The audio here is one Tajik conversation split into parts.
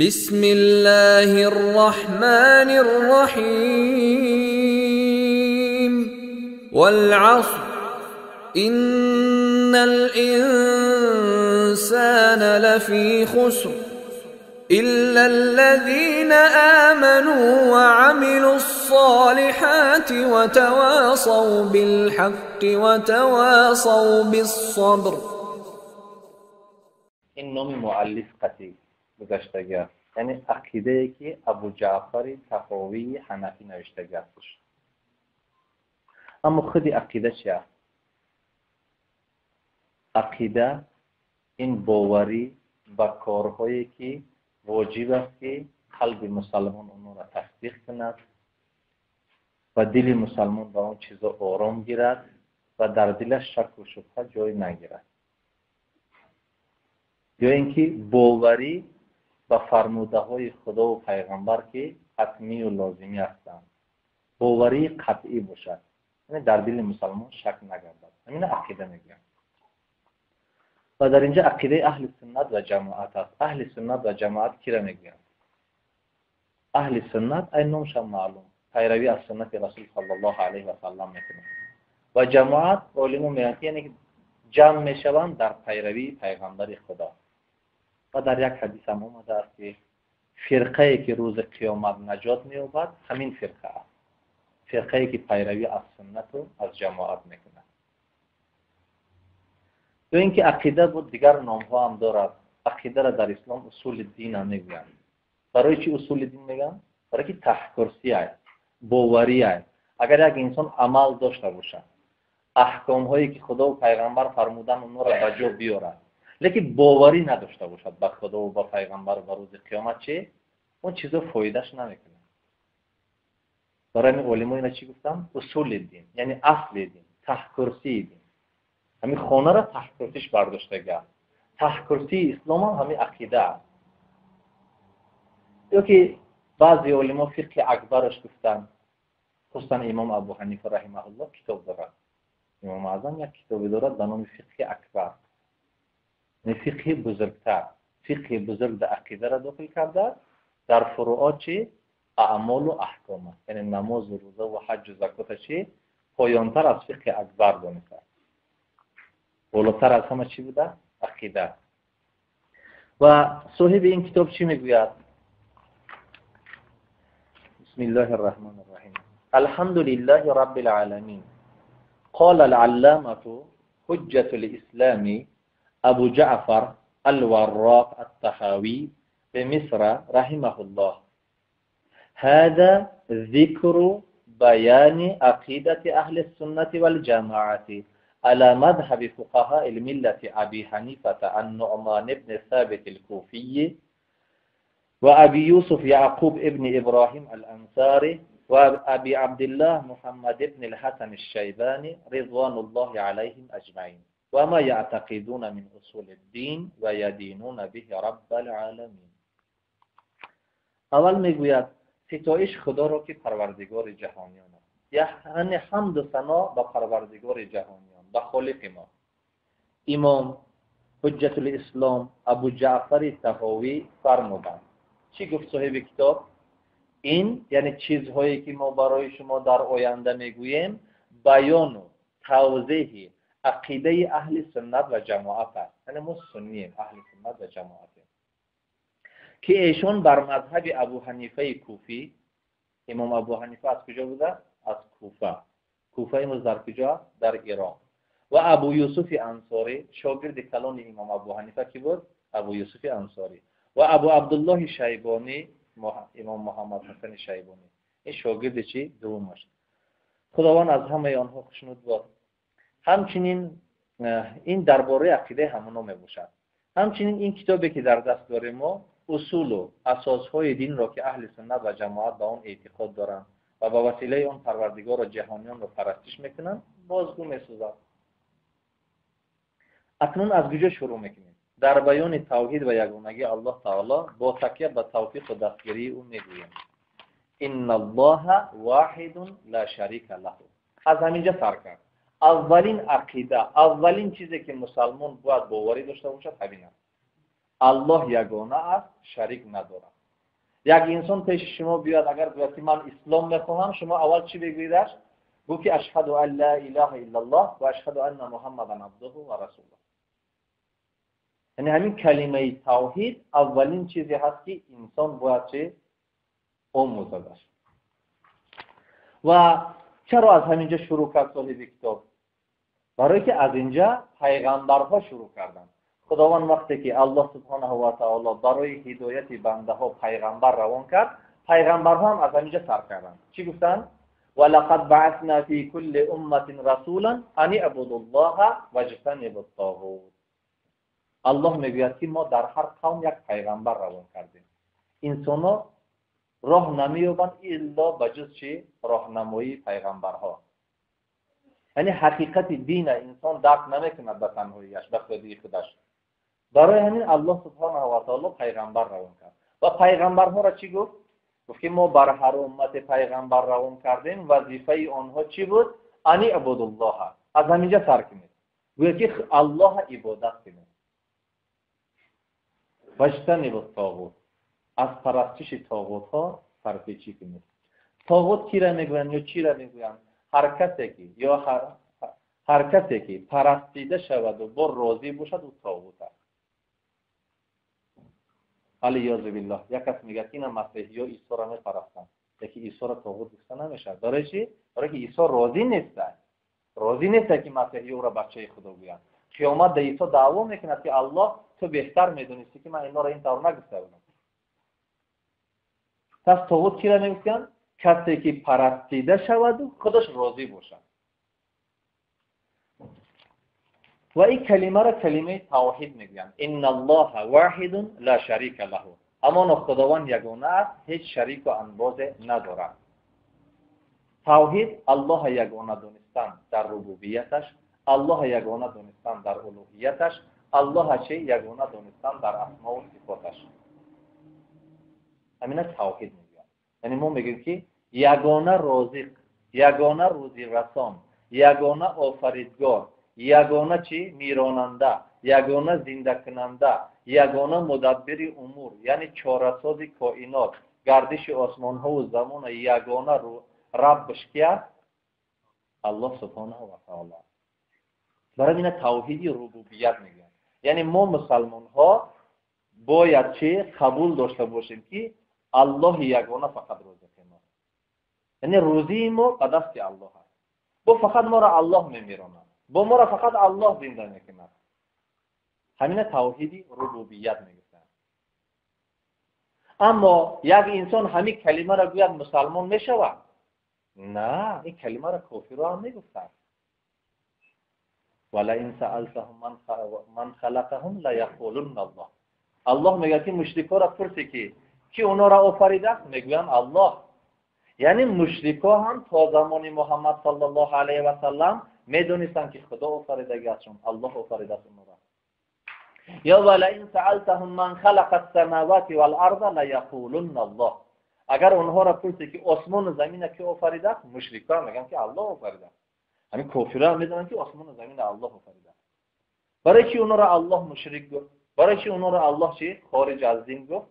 بسم الله الرحمن الرحيم والعصر إن الإنسان لفي خسر إلا الذين آمنوا وعملوا الصالحات وتواصوا بالحق وتواصوا بالصبر. این نام مؤلف قطعی گذشتگی است، یعنی عقیده که ابو جعفر طحاوی حنفی نوشتگی است. اما خود عقیده چی است؟ عقیده این باوری به کارهایی که واجب است که قلب مسلمان آنها را تصدیق کند و دل مسلمان به آن چیزا آرام گیرد و در دلش شک و شبهه جای نگیرد، یا اینکه باوری به فرموده های خدا و پیغمبر که حتمی و لازمی هستند، باوری قطعی باشد، یعنی در دل مسلمان شک نگردد. همین عقیده میگم. و در اینجا عقیده اهل سنت و جماعت است. اهل سنت و جماعت کی را میگویند؟ اهل سنت این نامش معلوم، پیروی از سنت رسول صلی الله علیه و سلم میکنند، و جماعت علما میگن یعنی جمع میشوند در پیروی پیغمبر خدا. و در یک حدیث هم آمده است که فرقه که روز قیامت نجات مییابد همین فرقه است، فرقه که پیروی از سنت و از جماعت میکند. یا اینکه عقیده بود دیگر نامها هم دارد. عقیده را در اسلام اصول دین هم میگویند. برای چی اصول دین میگن؟ برای که تحکرسی است، باوری است. اگر یک انسان عمل داشته باشد، احکام هایی که خدا و پیغمبر فرمودن اونها را به جا بیارد، لیکن باوری نداشته باشد به خدا و به پیغمبر و به روز قیامت، چه اون چیزا فایدهش نمیکنه. برای همین علما اینا چی گفتن؟ اصول دین، یعنی اصل دین، تحکرسی دین. همین خانه را تحت کرسیش برداشته است. تحت کرسی اسلام هم همین عقیده است. یا که بعضی علما فقه اکبرش گفتن، خصوصا امام ابو حنیفه رحمه الله کتاب دارد. امام اعظم یک کتابی دارد به نام فقه اکبر، یعنی فقه بزرگتر. فقه بزرگ در عقیده را داخل کرده، در فروعات چی؟ اعمال و احکام است، یعنی نماز و روزه و حج و زکات چی؟ پایانتر از فقه اکبر دانسته. بالاتر از همه چی بوده؟ عقیده. و صاحب این کتاب چی میگوید؟ بسم الله الرحمن الرحیم. الحمد لله رب العالمین. قال العلامة حجة الإسلام أبو جعفر الوراق الطحاوي بمصر رحمه الله: هذا ذكر بيان عقيدة أهل السنة والجماعة على مذهب فقهاء الملة أبي حنيفة النعمان بن ثابت الكوفي وأبي يوسف يعقوب ابن إبراهيم الأنصاري وأبي عبد الله محمد بن الحسن الشيباني رضوان الله عليهم أجمعين، وما يعتقدون من أصول الدين ويدينون به رب العالمين. اول میگوید ستایش خدا را که پروردگار جهانیان است، یعنی حمد و ثنا به پروردگار جهانیان، به خالق ما. امام حجت الاسلام ابو جعفر طحاوی فرمودند. چی گفت صاحب کتاب؟ این یعنی چیزهایی که ما برای شما در آینده میگوییم بیان و توضیح عقیده اهل سنت و جماعت است. یعنی ما سنیم، اهل سنت و جماعتیم، که ایشون بر مذهب ابو حنیفه کوفی. امام ابو حنیفه از کجا بوده؟ از کوفه. کوفه امروز در کجا؟ در ایران. و ابو یوسف انصاری شاگرد کلان امام ابو حنیفه کی بود؟ ابو یوسف انصاری. و ابو عبدالله شیبانی، امام محمد حسن شیبانی، این شاگرد چی؟ دومش. خداوند از همه آنها خوشنود باد. همچنین این درباره عقیده همونا میباشد. همچنین این کتابی که در دست داریم ما اصول و اساسهای دین را که اهل سنت و جماعت به آن اعتقاد دارند و با وسیله آن پروردگار و جهانیان را پرستش میکنند بازگو میسازد. اکنون از کجا شروع میکنیم؟ در بیان توحید و یگانگی الله تعالی با تکیه به توفیق و دستگیری او میگوییم ان الله واحد لا شریک له. از همینجا سر کرد. اولین عقیده، اولین چیزی که مسلمان باید باوری داشته باشد همین است. Аллоҳ ягона аст, шарик надорад. Як инсон пеши шумо биёяд, агар гӯяд ки ман ислом мехоҳам, шумо аввал чӣ бигӯедаш? Гӯ ки ашҳаду ан ла илаҳа иллаллоҳ ва ашҳаду анна муҳаммадан абдуҳу ва расулуҳ. Яъне ҳамин калимаи тавҳид аввалин чизе ҳаст ки инсон бояд чӣ омӯзадаш. Ва чаро аз ҳаминҷо шурӯъ кард соҳиби китоб? Барое ки аз инҷа пайғамбарҳо шурӯъ карданд. Худованд вақте ки Аллоҳ субҳонаҳу ва таоло барои ҳидояти бандаҳо пайғамбар равон кард, пайғамбарҳо ҳам аз ҳаминҷа сар карданд. Чӣ гуфтанд? وَلَقَدْ بَعَثْنَا فِي كُلِّ أُمَّةٍ رَسُولًا أَنِ اعْبُدُوا اللَّهَ وَاجْتَنِبُوا الطَّاغُوتَ. Аллоҳ мегӯяд ки мо дар ҳар қавм як пайғамбар равон кардем. Инсонҳо роҳ намеёбанд илло ба ҷуз чӣ? Роҳнамоии пайғамбарҳо. Яъне ҳақиқати дина инсон дарк намекунад ба танҳоияш, ба худии худаш. Барои ҳамин Аллоҳ субҳонаҳу ва таоло пайғамбар равон кард. Ва пайғамбарҳоро чӣ гуфт? Гуфт ки мо бар ҳар уммате пайғамбар равон кардем, вазифаи онҳо чӣ буд? Ани ибудуллоҳа. Аз ҳаминҷа сар кунед. Гӯяд ки Аллоҳа ибодат кунед. Ваҷтанибу тоғут. Аз парастиши тоғутҳо сарпечӣ кунед. Тоғут кира мегӯянд ё чира мегӯянд? Ҳар касе ки ё ҳар касе ки парастида шаваду бо розӣ бошад, ӯ тоғут аст. Алиёзу биллоҳ. Як кас мегӯяд ки ина масеҳиё Исоро мепарастанд. Яки Исоро тоғут гуфта намешавад. Барои чӣ? Барои ки Исо розӣ нест. Розӣ нест ки масеҳиё ӯро бачаи Худо гӯянд. Қиёмат да Исо даъво мекунад ки Аллоҳ ту беҳтар медонисти ки ман инҳоро ин тавр нагуфта будам. Пас тоғут кира мегуфтанд? Касе ки парастида шаваду худаш розӣ бошад. Ва ин калимаро калимаи тавҳид мегӯянд. Инналлоҳа воҳидун ла шарика лаҳу. Ҳамоно Худованд ягона аст, ҳеҷ шарику анбозе надорад. Тавҳид Аллоҳа ягона донистан дар рубубияташ, Аллоҳа ягона донистан дар улуҳияташ, Аллоҳа чӣ ягона донистан дар асмову сифоташ. Ҳамина тавҳид мегӯянд. Яъне мо мегӯем ки ягона розиқ, ягона рӯзирасон, ягона офаридгор, ягона чӣ миронанда, ягона зиндакунанда, ягона мудаббири умур, яъне чорасози коинот, гардиши осмонҳову замона ягона раббш ки аст? Аллоҳ субҳонаҳу ва таоло. Барои ина тавҳиди рубубият мегӯянд. Яъне мо мусалмонҳо бояд чӣ қабул дошта бошем ки Аллоҳи ягона фақат розиқи мо. Яъне рӯзии мо ба дасти Аллоҳ аст. Бо фақат моро Аллоҳ мемиронад. Бо моро фақат Аллоҳ зинда мекунад. Ҳамина тавҳиди рубубият мегӯянд. Аммо як инсон ҳамин калимаро гӯяд мусалмон мешавад? На, ин калимаро кофирро ҳам мегуфтанд. Валаин саалтаҳум ман халақаҳум лаяқулунна Аллоҳ. Аллоҳ мегӯяд ки мушрикҳоро пурсӣ ки ки онҳоро офаридааст? Мегӯянд Аллоҳ. Яъне мушрикҳо ҳам то замони Муҳаммад саллаллоҳу алайҳи васаллам медонистанд ки Худо офаридагиашон, Аллоҳ офаридааст онҳоро. Ё валаин саалтаҳум ман халақа ас-самавати вал-арза лаяқулунна Аллоҳ. Агар онҳоро пурсӣ ки осмону заминро ки офаридааст, мушрикҳо мегӯянд ки Аллоҳ офаридааст. Ҳамин кофирҳо медонанд ки осмону заминро Аллоҳ офаридааст. Барои чӣ онҳоро Аллоҳ мушрик гуфт? Барои чӣ онҳоро Аллоҳ чӣ хориҷ аз дин гуфт?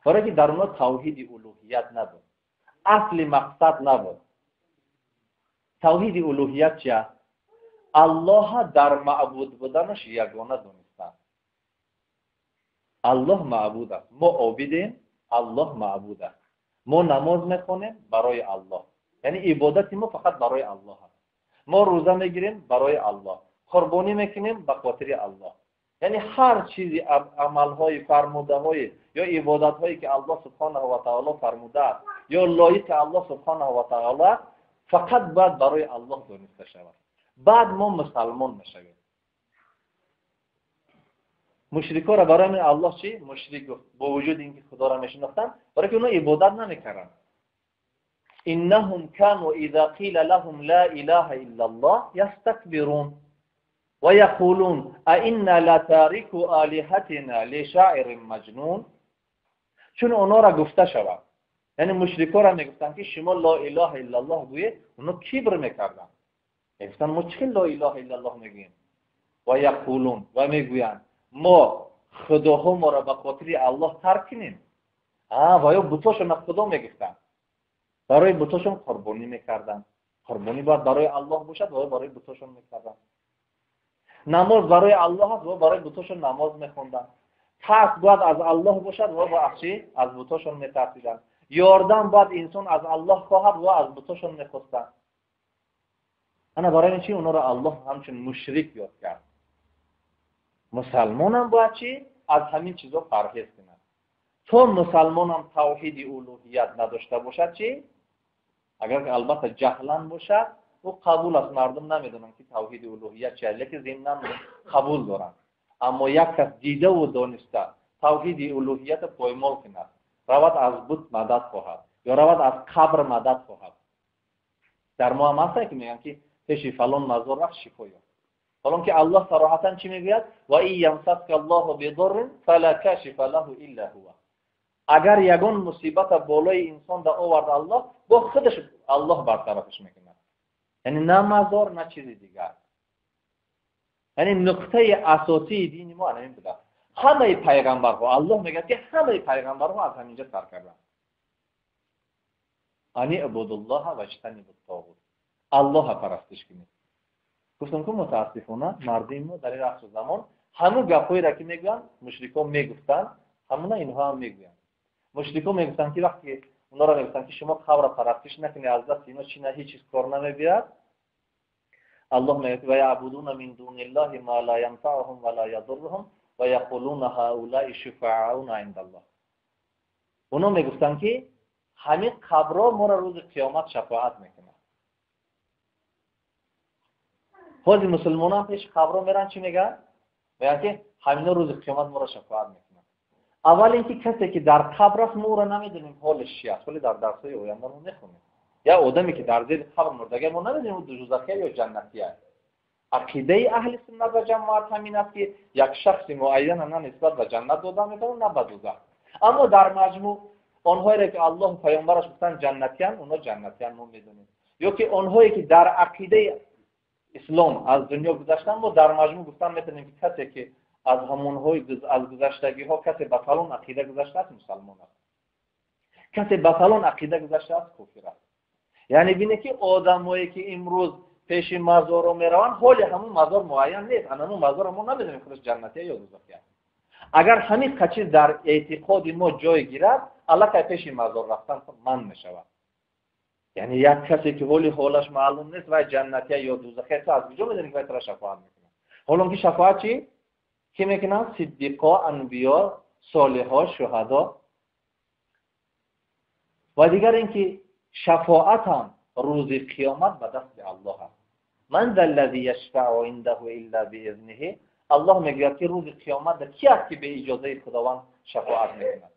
Барои ки дар онҳо тавҳиди улуҳият набуд. Асли мақсад набуд. Тавҳиди улуҳият чи аст? Аллоҳа дар маъбуд буданаш ягона донистан. Аллоҳ маъбуд аст. Мо обидем, Аллоҳ маъбуд аст. Мо намоз мехонем барои Аллоҳ. Яъне ибодати мо фақат барои Аллоҳ аст. Мо рӯза мегирем барои Аллоҳ. Қурбонӣ мекунем ба хотири Аллоҳ. Яъне ҳар чизи амалҳои фармудаҳои ё ибодатҳое ки Аллоҳ субҳонаҳу ва таоло фармудааст ё лоиқи Аллоҳ субҳонаҳу ва таоло аст, фақат бояд барои Аллоҳ дониста шавад. Баъд мо мусалмон мешавем. Мушрикҳоро барои ҳамин Аллоҳ чӣ мушрик гуфт, бо вуҷуди ин ки Худоро мешинохтанд, барои ки онҳо ибодат намекарданд. Иннаҳум кану иза қила лаҳум ла илаҳа иллаллоҳ ястакбирун ва яқулун аинна латарику олиҳатина лишаирин маҷнун. Чун онҳоро гуфта шавад, яъне мушрикҳоро мегуфтанд ки шумо ла илаҳа иллаллоҳ гӯед, онҳо кибр мекарданд. Мегуфтанд мо чӣ ло илаҳа иллаллоҳ мегӯем? Ва яқулун, ва мегӯянд мо Худоҳо моро ба хотири Аллоҳ тарк кунем. Ва ё бутошон худо мегуфтанд. Барои бутошон қурбонӣ мекарданд. Қурбонӣ бояд барои Аллоҳ бошад ва барои бутошон мекарданд. Намоз барои Аллоҳ аст ва барои бутошон намоз мехонданд. Тарс бояд аз Аллоҳ бошад ва аз бутошон метарсиданд. Ёрдам бояд инсон аз Аллоҳ хоҳад ва аз бутошон мехостанд. Ана барои чӣ онҳоро Аллоҳ ҳамчун мушрик ёд кард. Мусалмонам бояд чӣ? Аз ҳамин чизо парҳез кунад. То мусалмонам тавҳиди улуҳият надошта бошад чӣ? Агар албатта ҷаҳлан бошад, ӯ қабул аст, мардум намедонанд ки тавҳиди улуҳият чи аст, лекин зимнан қабул доранд. Аммо як кас дидаву дониста тавҳиди улуҳиятро поймол кунад, равад аз бут мадад хоҳад ё равад аз қабр мадад хоҳад. Дар мо ҳам ҳастанд ки мегӯянд ки пеши фалон мазор рафт шифо ёфт. Ҳолон ки Аллоҳ сароҳатан чӣ мегӯяд? Ва ин ямсаска Аллоҳу бидуррин фала кашифа лаҳу илла ҳува. Агар ягон мусибата болои инсон да овард Аллоҳ, бо худаш Аллоҳ бартарафаш мекунад. Яъне на мазор, на чизи дигар. Яъне нуқтаи асосии дини мо ҳамин будааст. Ҳамаи пайғамбарҳо, Аллоҳ мегӯяд ки ҳамаи пайғамбарҳо аз ҳаминҷа сар карданд. Ани ибудуллоҳа ваҷтанибут тоғут. Аллоҳа парастиш кунед. Гуфтам ки мутаассифона мардуми мо дар ин асру замон ҳамун гапҳоеро ки мегӯянд, мушрикон мегуфтанд, ҳамуна инҳо ҳам мегӯянд. Мушрикон мегуфтанд ки вақте онҳоро мегуфтанд ки шумо қабрро парастиш накунед, аз дасти инҳо чи на ҳеҷ чиз кор намебиёд. Аллоҳ мегӯяд ва яъбудуна мин дуниллаҳи ма ла янфаъуҳум ва ла ядурруҳум ва яқулуна ҳаулаи шуфаъауна индаллоҳ. Онҳо мегуфтанд ки ҳамин қабрҳо моро рӯзи қиёмат шафоат мекунад. Ҳозир мусулмонон пеши қабрҳо меранд, чӣ мегӯянд? Мегӯянд ки ҳамино рӯзи қиёмат моро шафоат мекунад. Аввал инки касе ки дар қабр аст, мо ӯро намедонем ҳолаш чи аст, вале дар дарсҳои оянда мо мехонем. Як одаме ки дар зери қабр мурдага, мо намедонем ӯ дӯзахия ё ҷаннатия аст. Ақидаи аҳли суннат ва ҷамоат ҳамин аст ки як шахси муайяна на нисбат ба ҷаннат дода метавонад, на ба дӯзах. Аммо дар маҷмӯъ онҳоеро ки Аллоҳ паёмбараш гуфтанд ҷаннатиян, онҳо ҷаннатиян, мо медонем. Ё ки онҳое ки дар ақидаи ислом аз дунё гузаштанд, мо дар маҷмӯъ гуфтан метавонем ки касе ки аз ҳамонҳои аз гузаштагиҳо касе ба фалон ақида гузаштааст, мусалмон аст. Касе ба фалон ақида гузаштааст, кофир аст. Яъне бинед ки одамое ки имрӯз пеши мазорро мераванд, ҳоли ҳамун мазор муайян нест. Ана ҳамун мазорро мо намедонем худаш ҷаннатия ё дӯзахия. Агар ҳамин чиз дар эътиқоди мо ҷой гирад, аллакай пеши мазор рафтан манъ мешавад. Яъне як касе ки ҳоли ҳолаш маълум нест, вай ҷаннатия ё дӯзахия, ту аз куҷо медонӣ ки вай туро шафоат мекунад? Ҳолон ки шафоат чӣ? Кӣ мекунанд? Сиддиқо, анбиё, солиҳо, шуҳадо. Ва дигар ин ки шафоат ҳам рӯзи қиёмат ба дасти Аллоҳ аст. Ман за аллази яшфаъу индаҳу илла биизниҳи. Аллоҳ мегӯяд ки рӯзи қиёмат ки аст ки бе иҷозаи Худованд шафоат мекунад?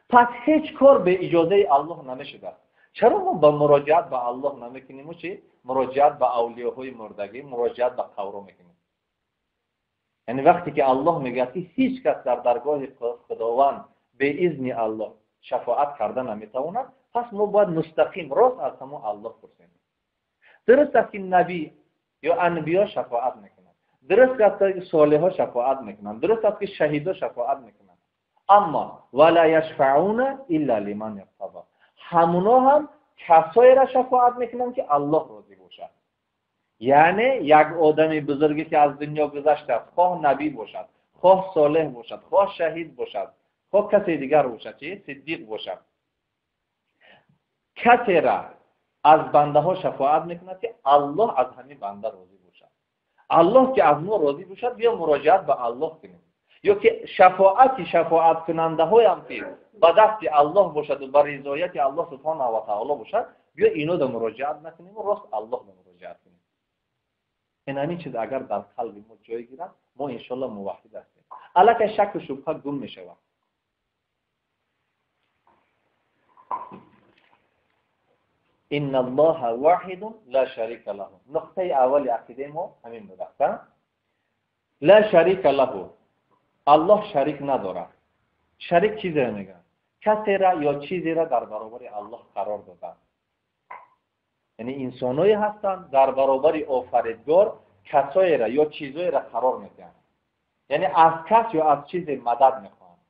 Пас ҳеҷ кор бе иҷозаи Аллоҳ намешудааст. Чаро мо ба муроҷиат ба Аллоҳ намекунем чи муроҷиат ба авлиёҳои мурдагӣ, муроҷиат ба қабрҳо мекунем? Яъне вақте ки Аллоҳ мегӯяд ки ҳеҷ кас дар даргоҳи Худованд бе изни Аллоҳ шафоат карда наметавонад, пас мо бояд мустақим рост аз ҳамон Аллоҳ пурсем. Дуруст аст ки набӣ ё анбиё шафоат мекунанд, дуруст аст ки солиҳо шафоат мекунанд, дуруст аст ки шаҳидо шафоат мекунанд, аммо вала яшфаъуна илла лиман иртазо. Ҳамуно ҳам касоеро шафоат мекунанд ки Аллоҳ розӣ бошад. Яъне як одами бузурге ки аз дунё гузаштааст, хоҳ набӣ бошад, хоҳ солеҳ бошад, хоҳ шаҳид бошад, хоҳ касе дигар бошад, чи сиддиқ бошад, касера аз бандаҳо шафоат мекунад ки Аллоҳ аз ҳамин банда розӣ бошад. Аллоҳ ки аз мо розӣ бошад, биё муроҷиат ба Аллоҳ кунем. Ё ки шафоати шафоаткунандаҳоям ки ба дасти Аллоҳ бошад ва ба ризояти Аллоҳ субҳонаҳу ва таоло бошад, биё ино да муроҷиат накунем ва рост Аллоҳ да муроҷиат кунем. Ин ҳамин чиз агар дар қалби мо ҷой гирад, мо иншоаллоҳ муваҳҳид ҳастем. Аллакай шакку шубҳа гум мешавад. Инна Аллоҳа воҳидун ла шарика лаҳу. Нуқтаи аввали ақидаи мо ҳамин будааст. Ла шарика лаҳу. Аллоҳ шарик надорад. Шарик чизеро мегӯяд? Касера ё чизеро дар баробари Аллоҳ қарор доданд. Яъне инсоное ҳастанд дар баробари офаридгор касоеро ё чизоеро қарор медиҳанд. Яъне аз кас ё аз чизе мадад мехоҳанд.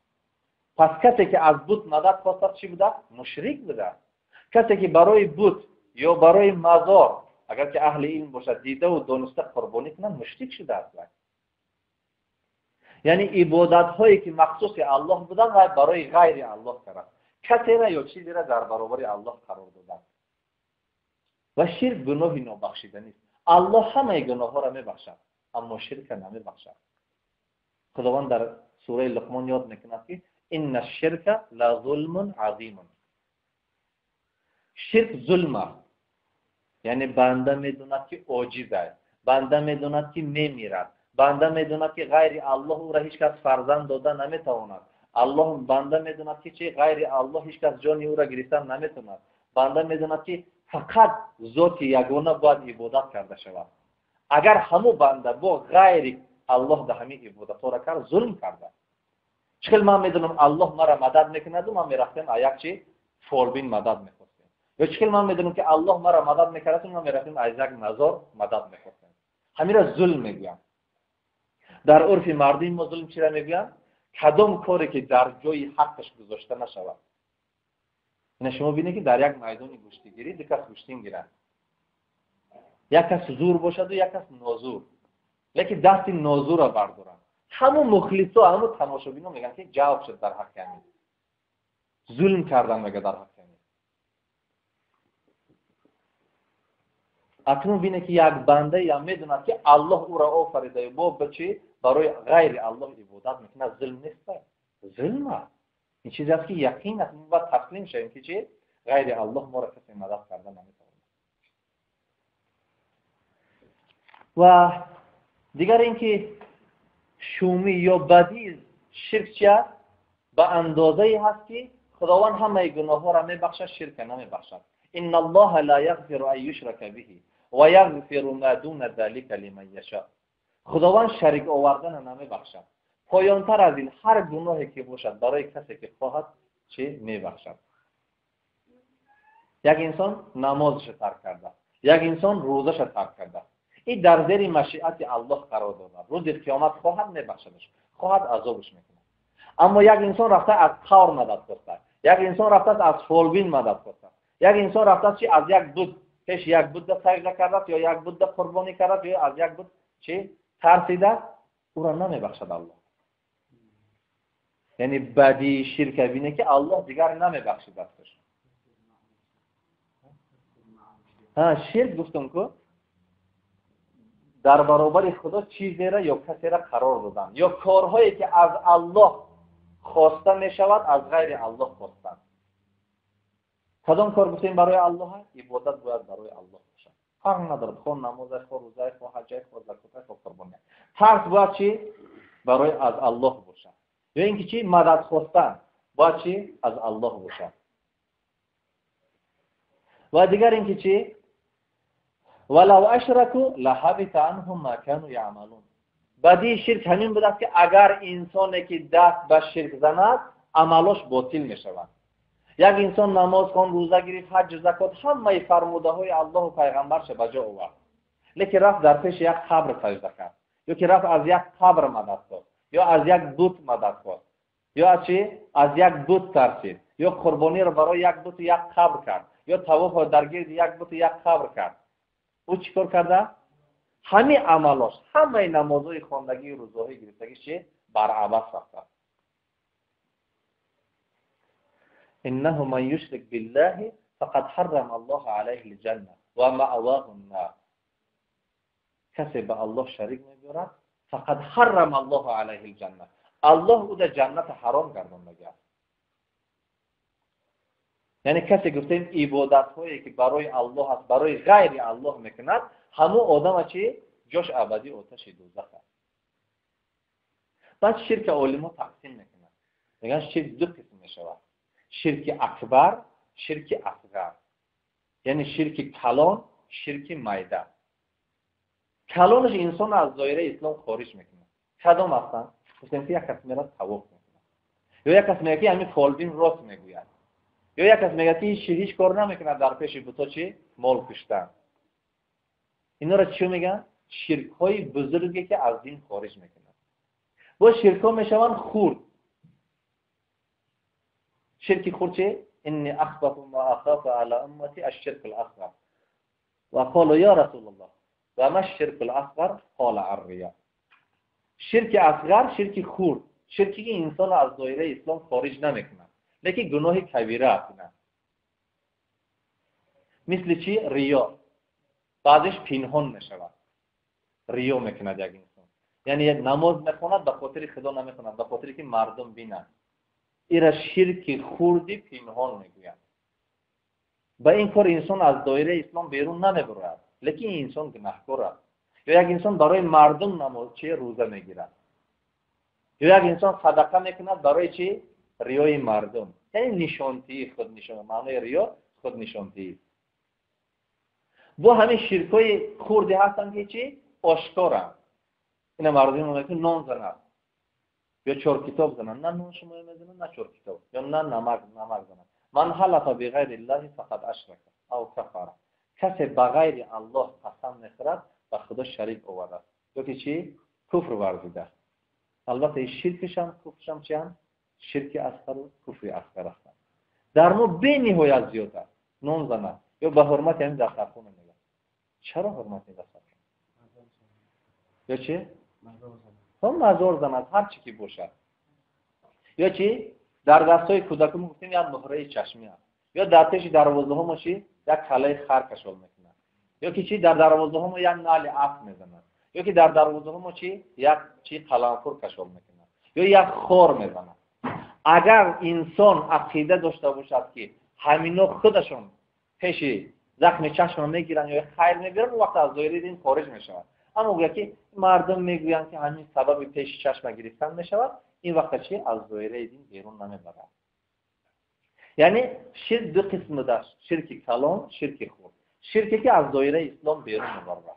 Пас касе ки аз бут мадад хостад, чӣ буда? Мушрик буда. Касе ки барои бут ё барои мазор, агар ки аҳли илм бошад, дидаву дониста қурбонӣ кунад, мушрик шудааст. Яъне ибодатҳое ки махсуси Аллоҳ буданд, вай барои ғайри Аллоҳ кард, касера ё чизеро дар баробари Аллоҳ қарор доданд. Ва ширк гуноҳи нобахшиданист. Аллоҳ ҳамаи гуноҳҳоро мебахшад, аммо ширка намебахшад. Худованд дар сураи Луқмон ёд мекунад, ки инна ширка ла зулмун азимун. Ширк зулм аст. Яъне банда медонад, ки оҷиз аст, банда медонад, ки мемирад, банда медонад, ки ғайри Аллоҳ ӯро ҳеҷ кас фарзанд дода наметавонад. Аллоҳ банда медонад, ки чи ғайри Аллоҳ ҳеҷ кас ҷони ӯро гирифтан наметавонад. Банда медонад, ки фақат зоти ягона бояд ибодат карда шавад. Агар ҳамун банда бо ғайри Аллоҳ да ҳамин ибодатҳоро кард, зулм карда. Чӣ хел ман медонам, Аллоҳ мара мадад мекунаду ман мерафтем а як чи фолбин мадад мехостем? Ё чӣ хел ман медонам, ки Аллоҳ мара мадад мекард, ман мерафтем аз як мазор мадад мехостем? Ҳамира зулм мегӯям. Дар урфи мардуми мо зулм чира мегӯянд? Кадом коре ки дар ҷои ҳаққаш гузошта нашавад. Ина шумо бинед, ки дар як майдони гӯштигирӣ ду кас гӯштин гиранд, як кас зур бошаду як кас нозур, лекин дасти нозурро бардоранд, ҳамун мухлисо, ҳамун тамошобино мегӯянд, ки ҷавоб шуд дар ҳаққи ҳамин, зулм кардан, мега, дар ҳаққи ҳамин. Акнун бинед, ки як бандаям медонад, ки Аллоҳ ӯро офаридаю бо ба чи барои ғайри Аллоҳ ибодат мекунад, зулм нест? Зулм аст. Ин чизе аст, ки яқин аст, мо бояд таслим шавем, ки чи ғайри Аллоҳ моро касе мадад карда наметавонад. Ва дигар ин ки шумӣ ё бадии ширк чи аст? Ба андозае ҳаст, ки Худованд ҳамаи гуноҳҳоро мебахшад, ширка намебахшад. Инна Аллоҳа ла яғфиру ан юшрака биҳи ва яғфиру ма дуна залика лиман яша. Худованд шарик овардана намебахшад, поёнтар аз ин ҳар гуноҳе ки бошад, барои касе ки хоҳад, чӣ мебахшад. Як инсон намозаша тарк карда, як инсон рӯзаша тарк карда, ин дар зери машиати Аллоҳ қарор дорад. Рӯзи қиёмат хоҳад, мебахшадаш, хоҳад, азобаш мекунад. Аммо як инсон рафта аз қавр мадад хоста, як инсон рафтааст аз фолбин мадад хоста, як инсон рафтааст чи аз як буд пеш як будда сажда кардааст, ё як будда қурбонӣ кардааст, ё аз як буд чи тарсида, ӯро намебахшад Аллоҳ. Яъне бадии ширка бине, ки Аллоҳ дигар намебахшидастш. Ширк гуфтам ку дар баробари Худо чизеро ё касеро қарор додан, ё корҳое ки аз Аллоҳ хоста мешавад, аз ғайри Аллоҳ хостан. Кадом кор гуфтем барои Аллоҳ? Ибодат бояд барои Аллоҳ бошад, фарқ надорад, хо намоза, хо рӯза, хо ҳаҷа, хо закота, хо қурбонӣ. Тарс бояд чи барои аз Аллоҳ бошад, ё ин ки чи мадад хостан бояд чи аз Аллоҳ бошад. Ва дигар ин ки чи валав ашраку лаҳабита анҳум ма кану яъмалун. Бадии ширк ҳамин будааст, ки агар инсоне ки даст ба ширк занад, амалош ботил мешавад. Як инсон намоз хон, рӯза гирифт, ҳаҷу закот, ҳамаи фармудаҳои Аллоҳу пайғамбарша ба ҷо овард, лекин рафт дар пеши як қабр сажда кард, ё ки рафт аз як қабр мадад хост, ё аз як бут мадад хост, ё аз чи аз як бут тарсид, ё қурбониро барои як буту як қабр кард, ё тавофро дар гирди як буту як қабр кард, ӯ чӣ кор карда? Ҳамин амалош, ҳамаи намозҳои хондагию рӯзаҳои гирифтагӣ чи баръабас рафтааст. Иннаҳу ман юшрик биллаҳи фақад ҳаррама Аллоҳа алайҳи лҷанна ва маъваҳу ннар. Касе ба Аллоҳ шарик мебиёрад, фақад ҳаррама Аллоҳа алайҳи лҷанна, Аллоҳ ӯда ҷанната ҳаром гардондагиаст. Яъне касе, гуфтем, ибодатҳое ки барои Аллоҳ аст, барои ғайри Аллоҳ мекунад, ҳамун одама чи ҷош абадӣ оташи дӯзах аст. Баъд ширка олимо тақсим мекунад, мегӯянд, ширк ду қисм мешавад: ширки акбар, ширки асғар, яъне ширки калон, ширки майда. Калонаш инсонро аз доираи ислом хориҷ мекунад. Кадом ҳастанд? Гуфтем, ки як кас мерад, тавоф мекунад, ё як кас мегӯяд, ки ҳамин фолбин рост мегӯяд, ё як кас мегӯяд, ки ҳеҷ кор намекунад, дар пеши буто чи мол куштан. Инора чӣ мегӯянд? Ширкҳои бузурге, ки аз дин хориҷ мекунад. Боз ширкҳо мешаванд хурд. Ширки хурд чи? Инни ахвафу ма ахафу ала уммати аш-ширку ал-асғар. Ва қолу я Расулуллоҳ, ва ма аш-ширку ал-асғар? Қола ар-рия. Ширки асғар ширки хурд, ширки ки инсонро аз доираи ислом хориҷ намекунад, лекин гуноҳи кабира аст. Мисли чи? Риё. Баъзеш пинҳон мешавад, риё мекунад як инсон, яъне намоз мехонад, ба хотири Худо намехонад, ба хотире ки мардум бинанд. Ира ширки хурди пинҳон мегӯянд. Ба ин кор инсон аз доираи ислом берун намебурад, лекин инсон гунаҳкор аст. Ё як инсон барои мардум намоз чи рӯза мегирад, ё як инсон садақа мекунад барои чи? Риёи мардум, яъне нишонтии худ нишон. Маънои риё худнишонтиист. Бо ҳамин ширкҳои хурде ҳастанд ки чи? Ошкоранд. Ина мардум мегӯянд нон занад ё чор китоб занад. На нон шумо мезанад, на чор китоб, ё на намак занад. Ман ҳалафа биғайри ллаҳи фақад ашрака ав кафара. Касе ба ғайри Аллоҳ қасам мехӯрад, ба Худо шарик овардааст ё ки чи? Куфр варзидааст. Албатта ин ширкишам куфршам чианд? Ширки асғару куфри асғар ҳастанд. Дар мо бениҳоят зиёд аст. Нон занад ё ба ҳурмати ҳамин дастархона мегӯяд. Чаро ҳурмати дастархон? Ё чи? Мазор занад, ҳар чи ки бошад. Ё чи? Дар дастҳои кӯдакон гуфтем як муҳраи чашмӣ аст. Ё дар пеши дарвозаҳо мо чи? Як калаи хар кашол мекунад. Ё ки чи? Дар дарвозаҳо мо як нали асп мезанад. Ё ки дар дарвозаҳо мо чи? Як чи қаламфур кашол мекунад. Ё як хор мезанад. Агар инсон ақида дошта бошад, ки ҳамино худашон пеши захми чашмро мегиранд ё хайр мебиранд, он вақт аз доираи дин хориҷ мешавад. Аммо гӯяд ки мардум мегӯянд ки ҳамин сабаби пеши чашма гирифтан мешавад, ин вақта чи? Аз доираи дин берун намебарад. Яъне ширк ду қисм дошт: ширки калон, ширки хурд. Ширке ки аз доираи ислом берун мебарад.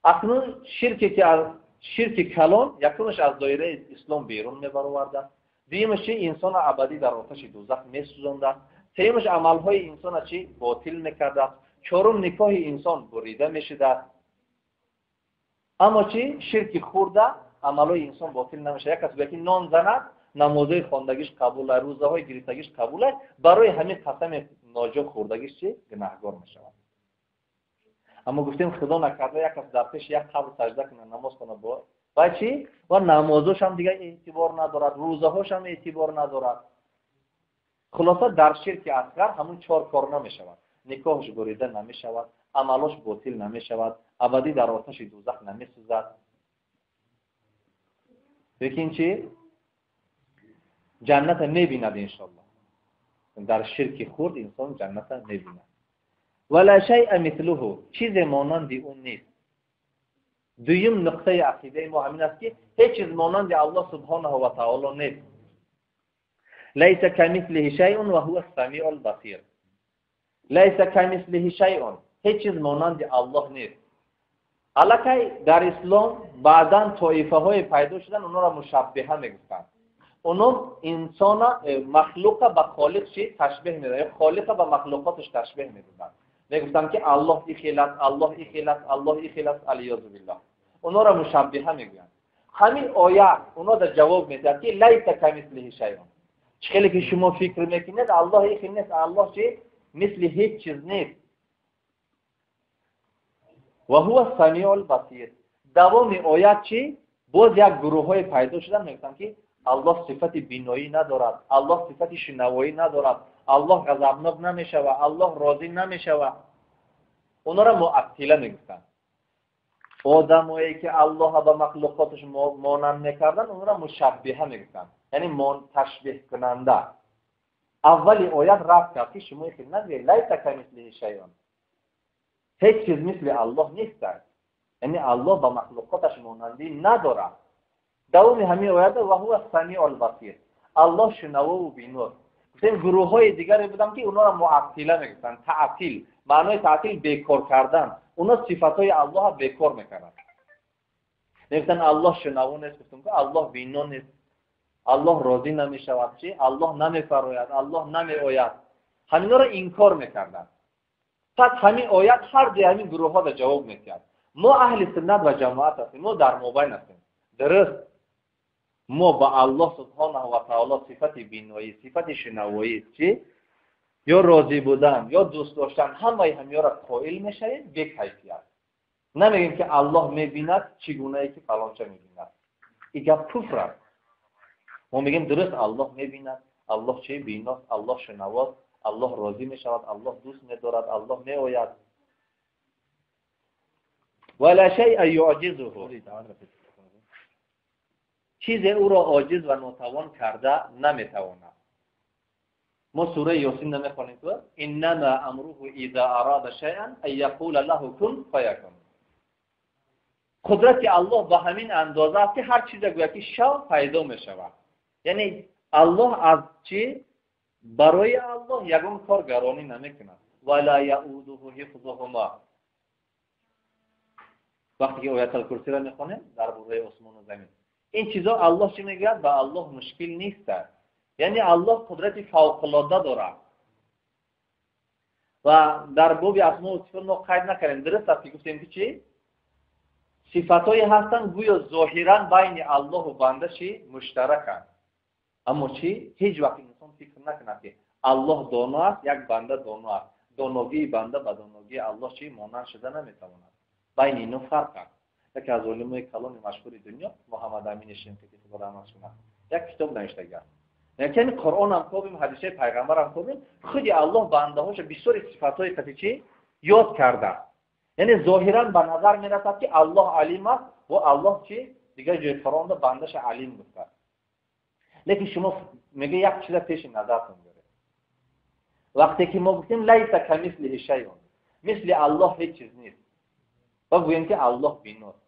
Акнун ширке ки аз ширки калон якумаш аз доираи ислом берун мебаровардааст, дуюмаш чи? Инсонро абадӣ дар оташи дӯзах месӯзондааст, сеюмаш амалҳои инсонро чи? Ботил мекардааст, чорум никоҳи инсон бурида мешудааст. Аммо чи? Ширки хурда амалҳои инсон ботил намешавад. Як кас гӯяд ки нон занад, намозҳои хондагиш қабул аст, рӯзаҳои гирифтагиш қабул аст, барои ҳамин қасами ноҷо хӯрдагиш чи? Гунаҳгор мешавад. Аммо гуфтем Худо накарда як кас дар пеши як қабр сажда кунад, намоз хонад, ва чи? Ва намозошам дигар эътибор надорад, рӯзаҳошам эътибор надорад. Хулоса дар ширки асғар ҳамун чор кор намешавад: никоҳш бурида намешавад, амалош ботил намешавад, абадӣ дар оташи дӯзах намесӯзад. Лекин чи? Ҷанната мебинад иншоаллоҳ. Дар ширки хурд инсон ҷанната мебинад. Ва ла шайъа мислуҳу, чизе монанди ӯ нест. Дуюм нуқтаи ақидаи мо ҳамин аст ки ҳеҷ чиз монанди Аллоҳ субҳонаҳу ва таоло нест. Лайса камислиҳи шайъун ва ҳува ас-самиъул басир. Лайса камислиҳи шайъун, ҳеҷ чиз монанди Аллоҳ нест. Аллакай дар ислом баъдан тоифаҳое пайдо шуданд, онҳоро мушаббиҳа мегуфтанд. Онҳо инсона, махлуқа ба холиқ чи ташбеҳ медоданд, ё холиқа ба махлуқоташ ташбеҳ медоданд. Мегуфтанд ки Аллоҳ ихел аст, Аллоҳ ихел аст, Аллоҳ ихел аст, алиёзу биллоҳ. Онҳоро мушаббиҳа мегӯянд. Ҳамин оя онҳо дар ҷавоб медиҳад ки лайса камислиҳи шайъун. Чӣ хеле ки шумо фикр мекунед, Аллоҳ ихел нест, Аллоҳ чи? Мисли ҳеҷ чиз нест. Ва ҳува ас-самиъул басир. Давоми оят чи? Боз як гурӯҳҳое пайдо шуданд, мегуфтанд ки Аллоҳ сифати биноӣ надорад, Аллоҳ сифати шунавоӣ надорад, Аллоҳ ғазабнок намешавад, Аллоҳ розӣ намешавад. Онҳоро муаттила мегуфтанд. Одамое ки Аллоҳро ба махлуқоташ монанд мекарданд, онҳоро мушаббиҳа мегуфтанд, яъне ташбеҳкунанда. Аввали оят рад кард ки шумо ихел нагӯед, лайса камислиҳи шайъун. Ҳеҷ чиз мисли Аллоҳ нест, яъне Аллоҳ ба махлуқоташ монандӣ надорад. Давоми ҳамин оят ва ҳува ас-самиъул басир. Аллоҳ шунавову бино. Гуфтем гурӯҳҳои дигаре буданд ки онҳоро муаттила мегуфтанд. Таътил, маънои таътил бекор кардан. Онҳо сифатҳои Аллоҳро бекор мекарданд. Мегуфтанд Аллоҳ шунаво нест, гуфтем ки Аллоҳ бино нест, Аллоҳ розӣ намешавад, чи? Аллоҳ намефарояд, Аллоҳ намеояд. Ҳаминҳоро инкор мекарданд. Пас ҳамин оят ҳар дуи ҳамин гурӯҳҳоро ҷавоб медиҳад. Мо аҳли суннат ва ҷамоат ҳастем, мо дар мобайн ҳастем. Дуруст. Мо ба Аллоҳ субҳонаҳу ва таоло сифати биноӣ, сифати шунавоӣ, чӣ ё розӣ будан, ё дӯст доштан, ҳамаи ҳамёро қоил мешавем бекайфият. Намегӯем ки Аллоҳ мебинад чӣ гунае ки фалонча мебинад. Ин гап куфр аст. Мо мегӯем дуруст Аллоҳ мебинад, Аллоҳ чӣ биност, Аллоҳ шунавост, Аллоҳ розӣ мешавад, Аллоҳ дӯст медорад, Аллоҳ меояд. Ва ла шайъа юъҷизуҳу, чизе ӯро оҷиз ва нотавон карда наметавонад. Мо сураи Ёсин намехонем ку? Иннама амруҳу иза арада шайъан ан яқула лаҳу кун фаякун. Қудрати Аллоҳ ба ҳамин андоза аст ки ҳар чизе гӯяд ки шав, пайдо мешавад. Яъне Аллоҳ аз чӣ? Барои Аллоҳ ягон кор гаронӣ намекунад. Ва ла яудуҳу ҳифзуҳума. Вақте ки Ояталкурсиро мехонем дар бораи осмону замин, ин чизо Аллоҳ чӣ мегӯяд? Ба Аллоҳ мушкил нест. Яъне Аллоҳ қудрати фавқулода дорад. Ва дар боби асмову сифот мо қайд накардем. Дуруст аст ки гуфтем ки чӣ сифатҳое ҳастанд, гӯё зоҳиран байни Аллоҳу банда чӣ муштараканд, аммо чӣ ҳеҷ вақт инсон фикр накунад ки Аллоҳ доно аст, як банда доно аст. Доногии банда ба доногии Аллоҳ чӣ монанд шуда наметавонад. Байни ино фарқ аст. Яке аз олимои калони машҳури дунё, Муҳаммад Амини Шинқити, Худо раҳматш кунад, як китоб навиштагиаст. Яъне Қуръонам кобим, ҳадисаи пайғамбарам кобим, худи Аллоҳ бандаҳоша бисёри сифатҳои қати чӣ ёд кардааст. Яъне зоҳиран ба назар мерасад ки Аллоҳ алим аст ва Аллоҳ чӣ дигар ҷои Қуръонда бандаша алим гуфтааст. Лекин шумо мега як чиза пеши назартон доред. Вақте ки мо гуфтем лайса камислиҳи шайъун, мисли Аллоҳ ҳеҷ чиз нест, ва гӯем ки Аллоҳ биност,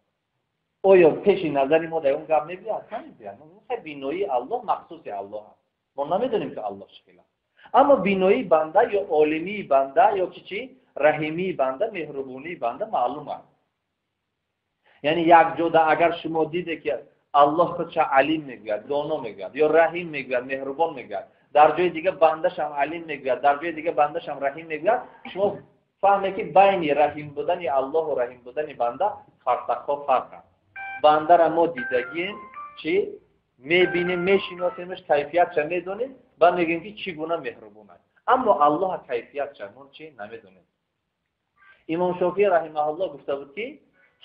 оё пеши назари мо дар он гап мебиёяд? Намебиёяд. Биноии Аллоҳ махсуси Аллоҳ аст. Мо намедонем ки Аллоҳ чӣ хел аст. Аммо биноии банда ё олимии банда ё ки чӣ раҳимии банда, меҳрубонии банда маълум аст. Яъне як ҷода агар шумо диде ки Аллоҳ худша алим мегӯяд, доно мегӯяд, ё раҳим мегӯяд, меҳрубон мегӯяд, дар ҷои дига бандашам алим мегӯяд, дар ҷои дига бандашам раҳим мегӯяд, шумо фаҳме ки байни раҳим будани Аллоҳу раҳим будани банда фарсахҳо фарқ аст. Бандара мо дидагием, чӣ мебинем, мешиносемш, кайфиятша медонем ва мегӯем ки чӣ гуна меҳрубон аст. Аммо Аллоҳа кайфиятша мо чӣ намедонем. Имом Шофиӣ раҳимаҳуллоҳ гуфта буд ки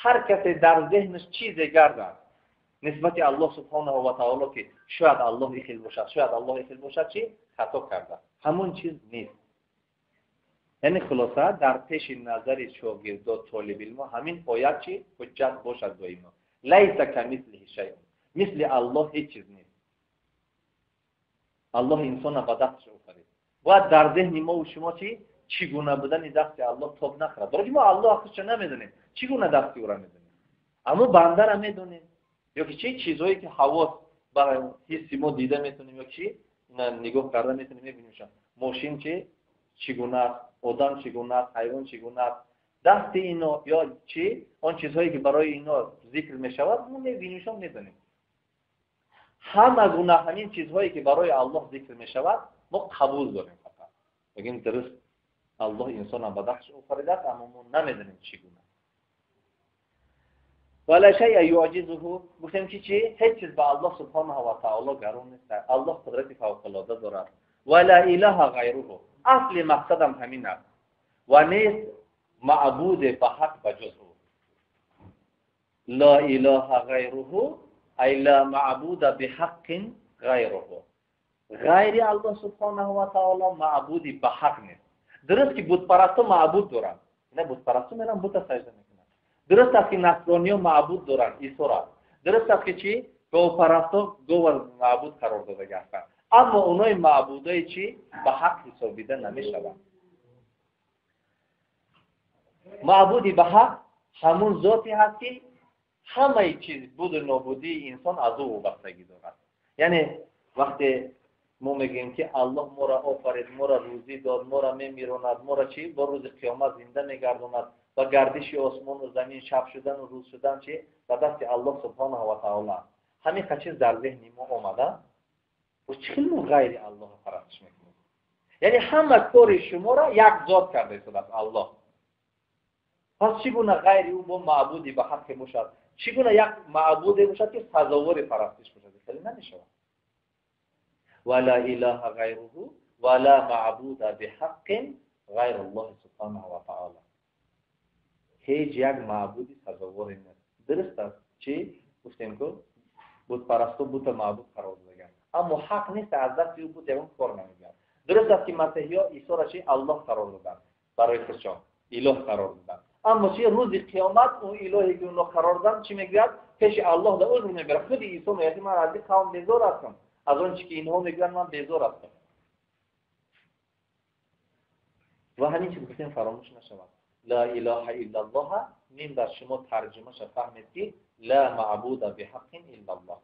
ҳар касе дар зеҳнаш чизе гардад нисбати Аллоҳ субҳонаҳу ва таоло ки шояд Аллоҳ ихел бошад, шояд Аллоҳ ихел бошад, чӣ хато карда, ҳамон чиз нест. Яъне хулоса дар пеши назари шогирдо, толибилмо ҳамин оят чӣ ҳуҷҷат бошад доимо. Лайса камислиҳи шайъун, мисли Аллоҳ ҳеҷ чиз нест. Аллоҳ инсона ба дасташ офарид. Бояд дар зеҳни мову шумо чӣ чӣ гуна будани дасти Аллоҳ тоб нахӯрад. Барои мо Аллоҳ худша намедонем, чӣ гуна дасти ӯра медонем, аммо бандара медонем. Ё ки чӣ чизҳое ки ҳавос ба ҳисси мо дида метавонем, ё чӣ нигоҳ карда метавонем, мебинем мошин чӣ гуна аст, одам чӣ гуна аст, ҳайвон чӣ гуна аст, дасти ино ё чӣ он чизҳое ки барои ино зикр мешавад, мо мебинимшон, медонем. Ҳама гуна ҳамин чизҳое ки барои Аллоҳ зикр мешавад, мо қабул дорем. Фақат мегӯем дуруст Аллоҳ инсонам ба дасташ офаридааст, аммо мо намедонем чӣ гуна. Вала шайъа юъҷизуҳу, гуфтем ки чӣ ҳеҷ чиз ба Аллоҳ субҳонаҳу ва таоло гарон нест. Аллоҳ қудрати фавқулода дорад. Вала илаҳа ғайруҳу, асли мақсадам ҳамин аст. Ва нест маъбуде ба ҳақ ба ҷуз ӯ. Ла илаҳа ғайруҳу ай ла маъбуда биҳаққин ғайруҳу, ғайри Аллоҳ субҳонаҳу ва таоло маъбуди ба ҳақ нест. Дуруст ки бутпарастҳо маъбуд доранд, ина бутпарастҳо меран бута сажда мекунанд. Дуруст аст ки насрониё маъбуд доранд Исора. Дуруст аст ки чӣ говпарастҳо гова маъбуд қарор додага ҳастанд, аммо онои маъбудое чӣ ба ҳақ ҳисобида намешаванд. Маъбуди ба ҳақ ҳамун зоте ҳаст ки ҳамаи чиз буду нобудии инсон аз ӯ вобастагӣ дорад. Яъне вақте мо мегӯем ки Аллоҳ моро офарид, моро рӯзӣ дод, моро мемиронад, моро чӣ бо рӯзи қиёмат зинда мегардонад ва гардиши осмону замин, шаб шудану рӯз шудан чӣ ба дасти Аллоҳ субҳонаҳу ва таоло аст, ҳамин чиз дар зеҳни мо омада, боз чӣ хел мо ғайри Аллоҳро парастиш мекунем? Яъне ҳама кори шуморо як зот карда истодааст, Аллоҳ. Пас чӣ гуна ғайри ӯ бо маъбуди ба ҳаққе бошад? Чӣ гуна як маъбуде бошад ки сазовори парастиш бошад? Хеле намешавад. Ва ла илаҳа ғайруҳу ва ла маъбуда биҳаққин ғайр Аллоҳ субҳанаҳу ва таъоло. Ҳеҷ як маъбуди сазоворе нест. Дуруст аст, чӣ гуфтем ку бутпарасту бута маъбуд қарор додаган, аммо ҳақ нест, аз дасти ӯ бут ягон кор намегирад. Дуруст аст ки масеҳиё Исоро чи Аллоҳ қарор доданд, барои худшон илоҳ қарор доданд, аммо чи рӯзи қиёмат ӯ илоҳе ки онҳо қарор доданд чӣ мегӯяд? Пеши Аллоҳ да узр мебарад. Худи Исо мегӯяд ки ман аз ин қавм безор ҳастам, аз он чи ки инҳо мегӯянд ман безор ҳастам. Ва ҳамин чиз гуфтем фаромӯш нашавад. Ла илаҳа иллаллоҳ мин бар шумо тарҷумаша фаҳмед ки ла маъбуда биҳаққин иллаллоҳ.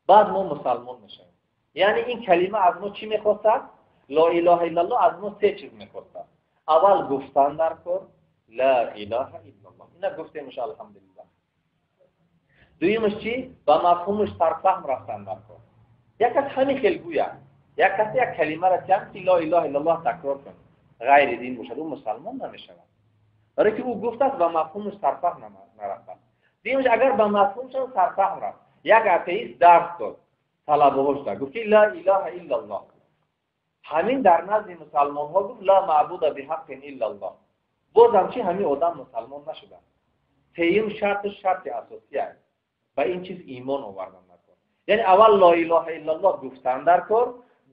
Баъд мо мусалмон мешавем. Яъне ин калима аз мо чӣ мехостад? Ла илаҳа иллаллоҳ аз мо се чиз мехостад. Аввал гуфтан дар кор ла илаҳа иллаллоҳ. Ина гуфтемш, алҳамдулиллаҳ. Дуюмаш чӣ? Ба мафҳумаш сарфаҳм рафтан дар кор. Як кас ҳамин хел гӯяд, як кас як калимаро тиям ки ла илаҳа иллаллоҳ такрор кун, ғайри дин бошад, ӯ мусалмон намешавад. Барои ки ӯ гуфтааст ба мафҳумаш сарфаҳм нарафтааст. Дуюмаш агар ба мафҳумшон сарфаҳм рафт, як атеист дарс дод талабаҳошда, гуфт ки ла илаҳа иллаллоҳ. Ҳамин дар назди мусалмонҳо гуфт ла маъбуда биҳаққин иллаллоҳ. Бозам чи ҳамин одам мусалмон нашуда. Сеюм шарташ шарти асосӣ аст. Ба ин чиз имон овардан дар кор. Яъне аввал ла илаҳа иллаллоҳ гуфтан дар кор,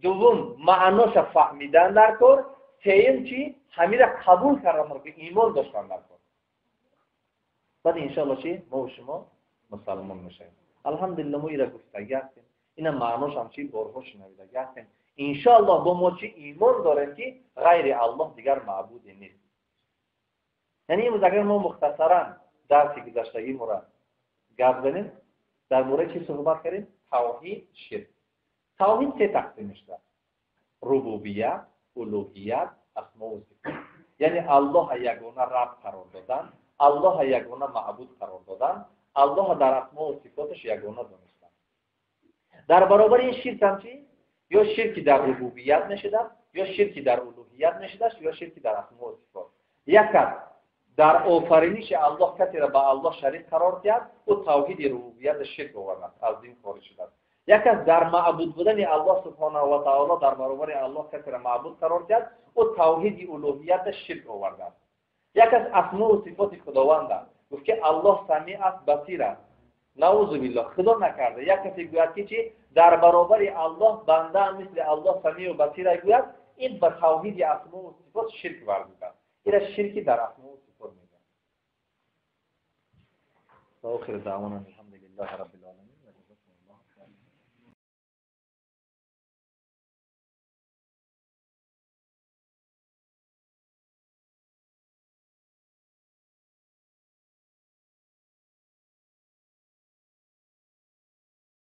дуввум маъноша фаҳмидан дар кор, сеюм чи ҳамира қабул кардан дар кор, имон доштан дар кор. Баъд иншоаллоҳ чи мо шумо мусалмон мешавем. Алҳамдулиллаҳ мо ира гуфтагӣ ҳастем, ина маъношам чи борҳо шунавидагӣ ҳастем. Иншоаллоҳ бо мо чи имон дорем ки ғайри Аллоҳ дигар маъбуде нест. Яъне имрӯз агар мо мухтасаран дарси гузаштагиморо гап занем, дар бораи чӣ суҳбат кардем? Тавҳид, ширк. Тавҳид се тақсим мешавад: рубубият, улуҳият, асмову сифот. Яъне Аллоҳа ягона раб қарор додан, Аллоҳа ягона маъбуд қарор додан, Аллоҳа дар асмову сифоташ ягона донистан. Дар баробари ин ширк ҳам чӣ? Ё ширки дар рубубият мешудад, ё ширки дар улуҳият мешудад, ё ширки дар асмову сифот. Як кас дар офариниши Аллоҳ касеро ба Аллоҳ шарик қарор диҳад, ӯ тавҳиди рубубиятро ширк овардааст, аз дин хориҷ шудааст. Як кас дар маъбуд будани Аллоҳ субҳонаҳу ва таоло дар баробари Аллоҳ касеро маъбуд қарор диҳад, ӯ тавҳиди улуҳиятро ширк овардааст. Як кас асмову сифоти Худованд аст, гуфт ки Аллоҳ самиъ аст, басир аст. Наузу биллоҳ, худо накарда як касе гӯяд ки чи дар баробари Аллоҳ банда мисли Аллоҳ самиъу басир гӯяд, ин ба тавҳиди асмову сифот ширк варзидааст. Ира ширки дар асмову сифот мегӯянд. Ва охир даъвона алҳамдулиллаҳи раббил